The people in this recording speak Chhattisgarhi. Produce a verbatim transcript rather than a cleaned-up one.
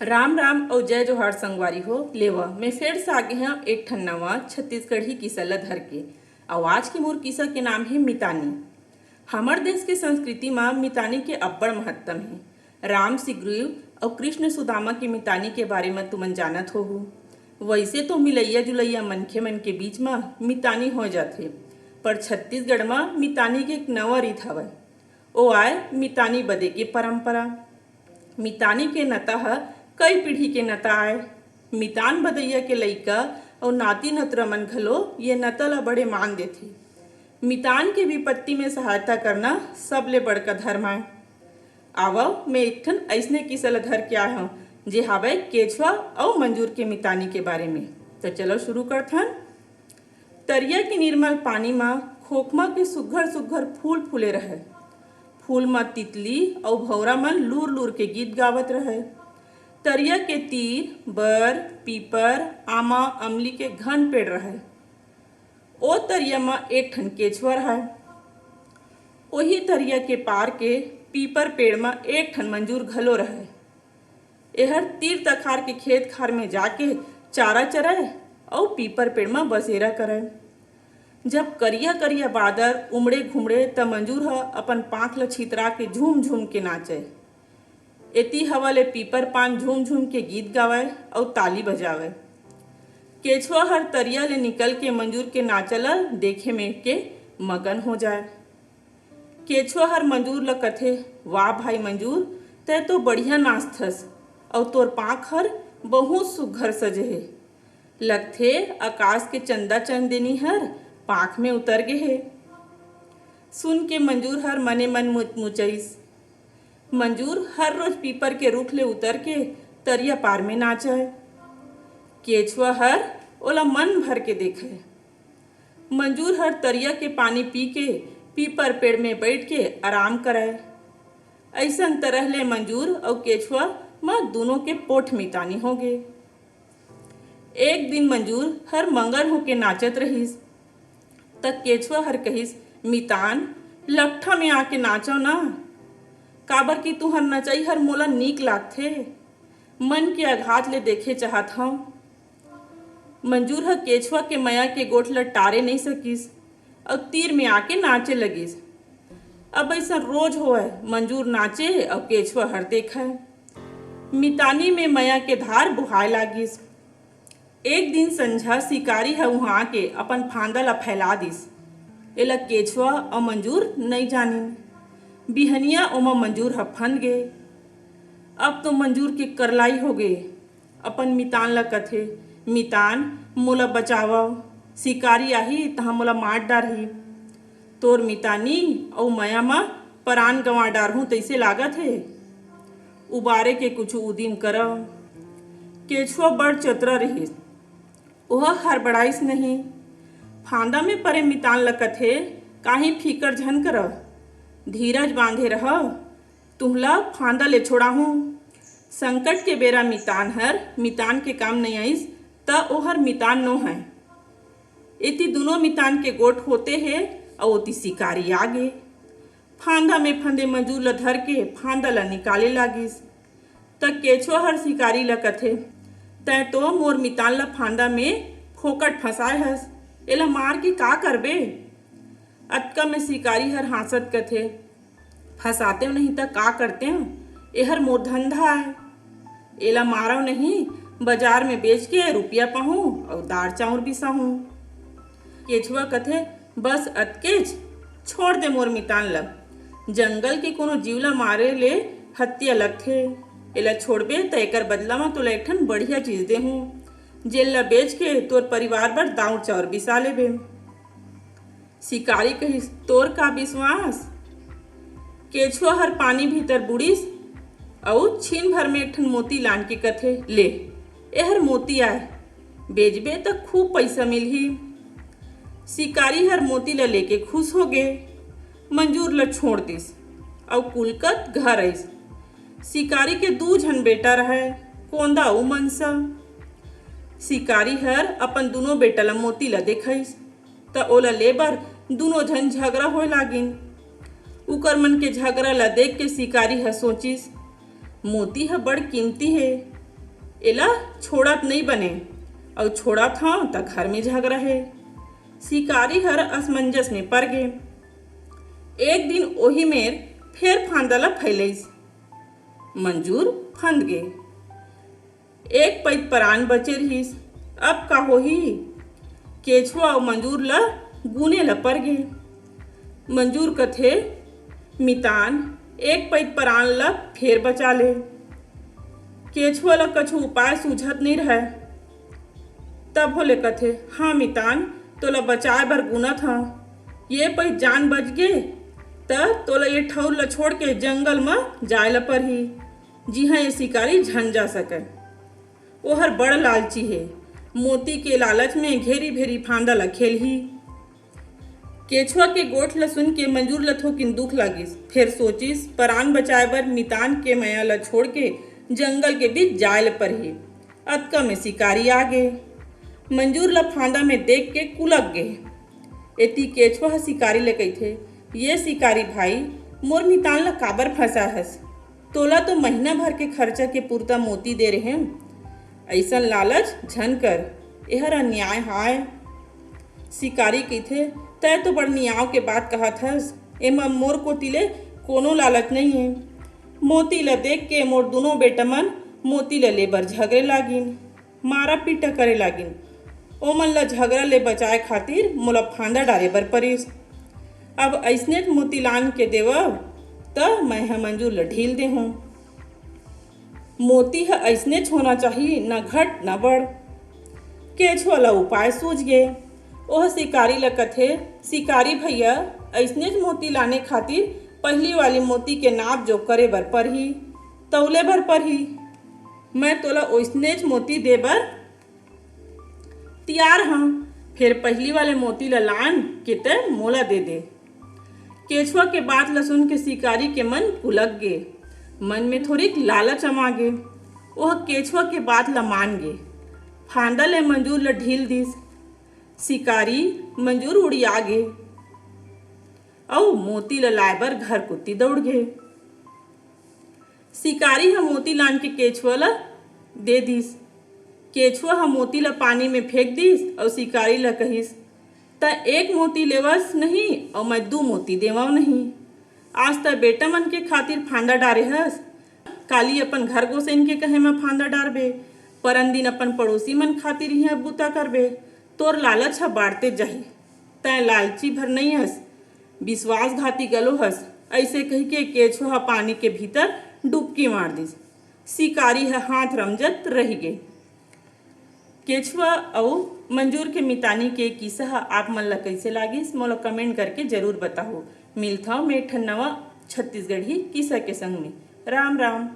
राम राम अउ जय जोहार संगवारी हो। लेवा, मैं फेर से आगे हंव एक ठन नवा छत्तीसगढ़ी किस्सा ल धर के। अउ आज के मोर किस्सा के नाम हे मितानी। हमर देश के संस्कृति म मितानी के अब्बड़ महत्तम हे। राम सुग्रीव अउ कृष्ण सुदामा के मितानी के बारे म तुमन जानत होहू। वइसे तो मिलइया जुलइया मनखे मन के बीच म मितानी हो जाथे, पर छत्तीसगढ़ म मितानी के एक नवा रीत हवय। ओ आय मितानी बदे के परंपरा। मितानी के नता ह कई पीढ़ी के नता आय। मितान बदइया के लइका अउ नाती नतरा मन घलो ये नता ल बड़े मान देथे। मितान के विपत्ति में सहायता करना सबले बड़का धर्म आय। आवव, मैं एक ठन अइसने किस्सा ल धर के आय हंव, जे हावय केछवा अउ मंजूर के मितानी के बारे में। तो चलो शुरू करथन। तरिया के निर्मल पानी म खोखमा के सुग्घर सुग्घर फूल फूले रहय। फूल म तितली अउ भौंरा मन लूर लूर के गीत गावत रहय। तरिया के तीर बर, पीपर, आमा, अमली के घन पेड़ रहय। ओ तरिया म एक ठन केछवा रहय। ओही तरिया के पार के पीपर पेड़ म एक ठन मंजूर घलो रहय। एहर तीर तखार के खेत खार में जाके चारा चरय अउ पीपर पेड़ म बसेरा करय। जब करिया करिया बादर उमड़े घुमड़े, त मंजूर ह अपन पांख ल छितरा के झूम झूम के नाचय। एती हवा ले पीपर पान झूम झूम के गीत गावय अउ ताली बजावय। केछवा हर तरिया ले निकल के मंजूर के नाचा ल देखे में के मगन हो जाय। केछवा हर मंजूर ल कथे, "वाह भाई मंजूर, तैं तो बढ़िया नाचथस, अउ तोर पांख हर बहुत सुघर सजे हे। लगथे आकाश के चंदा चंदेनी हर पांख में उतर गे हे।" सुन के मंजूर हर मने मन मुचमुचइस। मंजूर हर रोज पीपर के रूख ले उतर के तरिया पार में नाचय। केछवा हर ओला मन भर के देखय। मंजूर हर तरिया के पानी पी के पीपर पेड़ में बइठ के आराम करय। अइसन तरह ले मंजूर अउ केछवा म दूनों के पोठ मितानी होगे। एक दिन मंजूर हर मंगर होके नाचत रहिस, त केछवा हर कहिस, "मितान, लट्ठा में आके नाचव ना, काबर कि तुंहर नचई हर मोला नीक लागथे। मन के अघात ले देखे चाहत हंव।" मंजूर ह केछवा के मया के गोठ ल टारे नइ सकिस अउ तीर में आके नाचे लगिस। अब अइसन रोज होवय, मंजूर नाचे अउ केछवा हर देखय। मितानी में मया के धार बोहाय लागिस। एक दिन संझा शिकारी ह उहां आके अपन फांदा ल फैला दिस। एला केछवा अउ मंजूर नइ जानिन। बिहनिया ओमा मंजूर ह फंद गे। अब तो मंजूर के करलाई होगे। अपन मितान ल कथे, "मितान, मोला बचावव, शिकारी आही तहां मोला मार डारही। तोर मितानी अउ मया म परान गंवा डारहूं तइसे लागत हे। उबारे के कुछु उदिम करव।" केछवा बड़ चतरा रिहिस, ओह हड़बड़ाइस नहीं। फांदा में परे मितान ल कथे, "काहीं फिकर झन करव, धीरज बांधे रहव, तुंहला फांदा ले छोड़ाहूं। संकट के बेरा मितान हर मितान के काम नइ आइस, त ओहर मितान नो हय।" एती दूनों मितान के गोठ होते हे, अउ ओती शिकारी आगे। फांदा में फंदे मंजूर ल धर के फांदा ल निकाले लागिस। त केछवा हर शिकारी ल कथे, "तैं तो मोर मितान ल फांदा में फोकट फंसाय हस, एला मार के का करबे?" अतका में शिकारी हर हांसत कथे, "फंसातेव नहीं त का करतेव? एहर मोर धंधा आय। एला मारव नहीं, बजार में बेच के रुपया पाहूं अउ दार चाउर बिसाहूं।" केछवा कथे, "बस अतकेच, छोड़ दे मोर मितान ल। जंगल के कोनो जीव ल मारे ले हत्या लगथे। एला छोड़बे त एकर बदला म तोला एक ठन बढ़िया चीज देहूं, जेन ल बेच के तोर परिवार बर दाउर चाउर बिसा लेबे।" शिकारी कहिस, "तोर का विश्वास?" केछुआ हर पानी भीतर बुड़िस अउ छीन भर में एक ठन मोती लान के कथे, "ले, एहर मोती आय, बेचबे त खूब पइसा मिलही।" शिकारी हर मोती ल लेके खुश हो गे, मंजूर ल छोड़ दिस अउ कुलकत घर आइस। शिकारी के दू झन बेटा रहय, कोंदा अउ मनसा। शिकारी हर अपन दूनों बेटा ल मोती ल देखाइस, त ओला लेबर दूनों झन झगरा होए लागिन। उकर मन के झगरा ल देख के शिकारी ह सोचिस, "मोती ह बड़ कीमती हे, एला छोड़त नइ बने, अउ छोड़त हंव त घर में झगरा हे। शिकारी हर असमंजस में पर गे। एक दिन ओही मेर फेर फांदा ल फैलइस। मंजूर फंद गे। एक पइत परान बचे रिहिस। अब का होही? केछुआ अउ मंजूर ल गुने ल पर गे। मंजूर कथे, "मितान, एक पइत परान ल फेर बचा ले।" केछुआ ल कछु उपाय सूझत नइ रहय। तभो ले कथे, "हाँ मितान, तोला बचाए बर गुनत हंव। ये पइत जान बच गे, त तोला ये ठउर ल छोड़ के जंगल म जाए ल परही, जिहां ये शिकारी झन जा सकय। ओहर बड़ लालची हे, मोती के लालच में घेरी भेरी फांदा ल खेलही।" केछुआ के गोठ ल सुन के मंजूर ल थोकिन दुख लागिस। फेर सोचिस, परान बचाए बर मितान के मया ल छोड़ के जंगल के बीच जाए ल परही। अतका में शिकारी आ गे। मंजूर ल फांदा में देख के कुलक गे। एती केछुआ ह शिकारी ल कहिथे, "ये शिकारी भाई, मोर मितान ल काबर फंसाए हस? तोला तो महीना भर के खर्चा के पुरता मोती दे रेहेंव। अइसन लालच झन कर, एहर अन्याय हाय।" शिकारी कहिथे, "तैं तो बड़ नियाव के बात कहत हस, एमा मोर कोति ले कोनो लालच नइ हे। मोती ल देख के मोर दूनों बेटा मन मोती ल ले बर झगरे लागिन, मारा पीटा करे लागिन। ओमन ल झगरा ले बचाए खातिर मोला फांदा डारे बर परिस। अब अइसनेच मोती लान के देवव, त मैं ह मंजूर ल ढील देहूं। मोती ह अइसनेच होना चाही, न घट न बढ़।" केछुआ ल उपाय सूझ गे। ओह शिकारी ल कथे, "शिकारी भैया, अइसनेच मोती लाने खातिर पहिली वाली मोती के नाप जोख करे बर परही, तौले बर परही। मैं तोला ओइसनेच मोती दे बर तियार हंव, फेर पहिली वाले मोती ल लान के तैं मोला दे दे।" केछुआ के बात ल सुन के शिकारी के मन पुलक गे, मन में थोरिक लालच अमा गे। ओह केछुआ के बात ल मान गे, फांदा ले मंजूर ल ढील दिस। शिकारी मंजूर उड़िया गे अउ मोती ल लाए बर घर कोति दउड़ गे। शिकारी ह मोती लान के केछुआ ल दे दिस। केछुआ ह मोती ल पानी में फेंक दिस अउ शिकारी ल कहिस, "तैं एक मोती लेवस नहीं अउ मैं दू मोती देवंव नहीं। आज तैं बेटा मन के खातिर फांदा डारे हस, काली अपन घर गोसइन के कहे म फांदा डारबे, परन दिन अपन पड़ोसी मन खातिर इहां बूता करबे। तोर लालच ह बाढ़ते जाही। तैं लालची भर नइ हस, विश्वासघाती घलो हस।" अइसे कहिके केछुआ ह पानी के भीतर डुबकी मार दिस। शिकारी ह हाथ रमजत रहि गे। केछुआ अउ मंजूर के मितानी के किस्सा ह आप मन ल कइसे लागिस, मोला comment करके जरूर बताहू। मिलथव मैं एक ठन नवा छत्तीसगढ़ी किस्सा के संग में। राम राम।